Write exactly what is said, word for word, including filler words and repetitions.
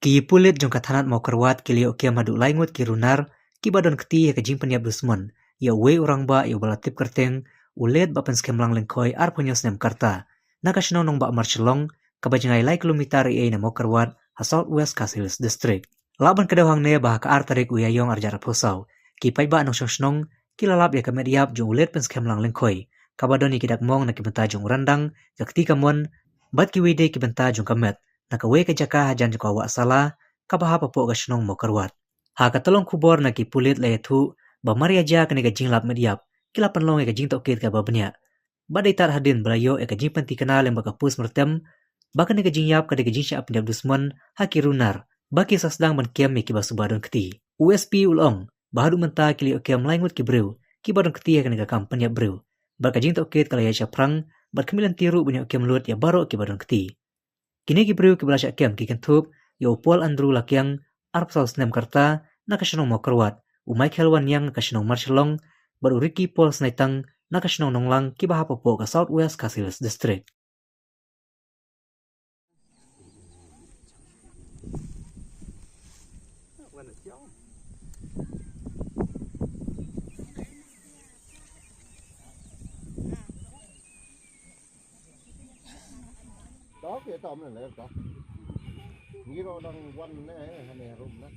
Ki pulit jong ka thanat Mawkyrwat ki la ïoh kem haduh lai ngut ki runar kiba don kti ïa ka jingpynïap dusmon ïa uwei u rangbah ïa uba la tip kyrteng u Late Bah Pynskhem Lang Lyngkhoi, arphew snem ka rta, na ka shnong Nongbah Marshillong, kaba jngai lai kilometer ïa na Mawkyrwat ha South West Khasi Hills District. Lah ban kdew hangne ba ha ka ar tarik u Ïaïong arhajar arphew saw, ki paidbah nongshong shnong ki la lap ïa ka met ïap jong u Late Pynskhem Lang Lyngkhoi, kaba don ïa ki dak mong na ki bynta jong u ryndang, ka kti kamon, bad kiwei de ki bynta jong ka met, na kawei ka jaka hajan jong ka wah sala kaba hap hapoh ka shnong Mawkyrwat. Ha ka tyllong khubor na ki pulit la ïathuh ba mar ïa jia kane ka jinglap met ïap, ki la pynlong ïa ka jingtohkit kaba bniah. Bad dei tad hadien ba la ïoh ïa ka jingpynthikna lyngba ka post mortem ba kane ka jingïap ka dei ka jingshah pynïap dusmon ha ki runar ba ki sa sdang ban kem ïa kiba suba don kti. U S P u la ong ba haduh mynta ki la ïoh kem lai ngut ki briew kiba don kti ha kane ka kam pynïap briew, bad ka jingtohkit ka la ïaid shaphrang, bad khmih lynti ruh ban ïoh kem lut ïa baroh kiba don kti. Kine ki briew kiba la shah kem ki kynthup ïa u Paul Andrew Lakiang, arphew saw snem ka rta, na ka shnong Mawkyrwat, u Michael Wanniang na ka shnong Marshillong, bad u Ricky Paul Snaitang na ka shnong Nonglang, kiba hap hapoh ka South West Khasi Hills District. Dok ïa tam ne le dok. Ngi ro dang wan ne ha ne rum ne.